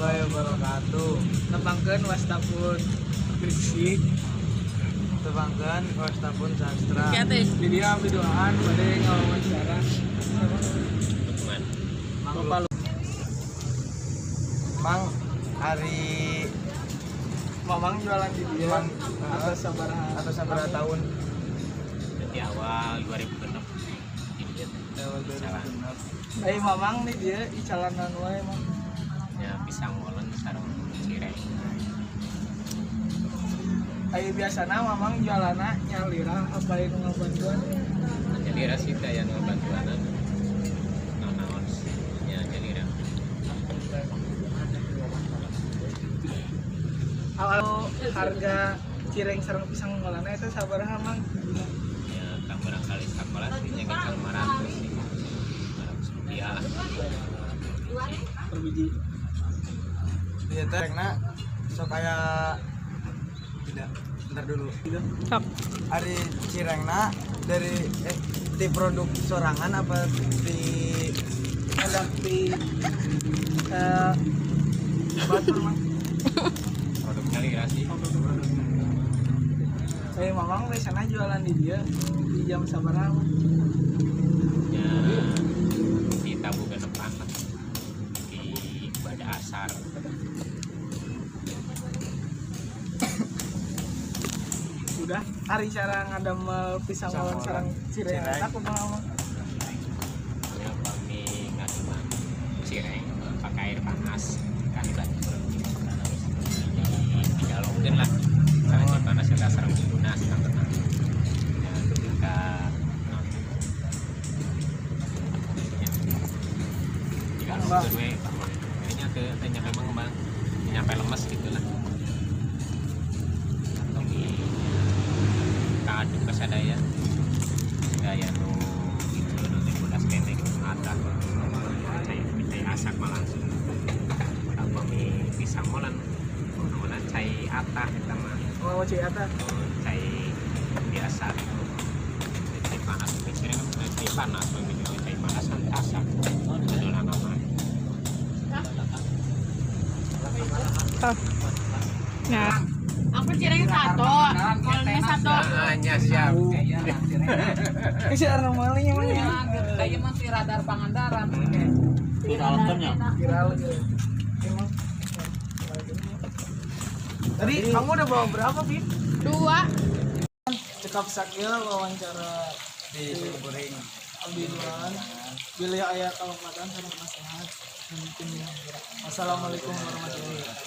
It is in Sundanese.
Warahmatullahi wabarakatuh. Tepangkeun wasta pun Riksi. Tepangkeun wasta pun Sastra. Di dia abdi doaan bade ngawawancara. Lukman. Bapak Mang hari Mamang jualan di dia Mang, atau sabaraha atau sabaraha tahun? Dari awal 2006 di dia Awal 2006. Eh Mamang nih dia icalanan wae Mang. Ya pisang molen sareng cireng. Ayo biasana Mamang jualanna nyalira apa nu ngabantuan? Nyalira sih teh aya nu ngabantuanan. Naon-naon nya nyalira. Awal harga cireng sareng pisang molenna itu sabaraha Mang? Ya kan barangkali sakola sih nya ge 500 sih. 500 rupiah lah. Per biji. Iya teh karena sok aya tidak, bentar dulu. Sok. Ari cirengna dari di produk sorangan apa di Ada di batur Mang. Produk nyalira sih. Saya Mamang biasana jualan di dia di jam sabaraha Mang? Ya di tabu depan lah. Di pada asar. Udah hari cara ngadamel pisang Pisang molen molen, sareng cireng cireng. eta kumaha Mang? Ya kami ngaduman cireng pakai air panas kan dibantu digalongkeun lah karena cai panas eta sareng bumbuna setengah ya ketika digalongkeun we kayaknya teu teu nyampe mengembang nyampe lemes gitu lah atau di kaaduk ke sadaya gaya nu itu nu teh bodas keneh ada cai cai asak mah langsung apa mi pisang molen molen cai atah eta mah. Oh, cai atah. Cai biasa gitu. Cai panas mi cireng kan cai panas mi cai panas kan asak betulan mah. Nah, Aku cireng satu, molennya satu. Hanya siap. Kasih anomali emang ya. Kayak mah si radar Pangandaran. Viralkan ya. Viral gitu. Emang. Tadi kamu udah bawa berapa, Pin? 2. Cekap sakil wawancara di Simkuring. Abdi duaan. Bilih aya kalepatan sareng nasihat. Mungkin ya. Wassalamualaikum warahmatullahi wabarakatuh.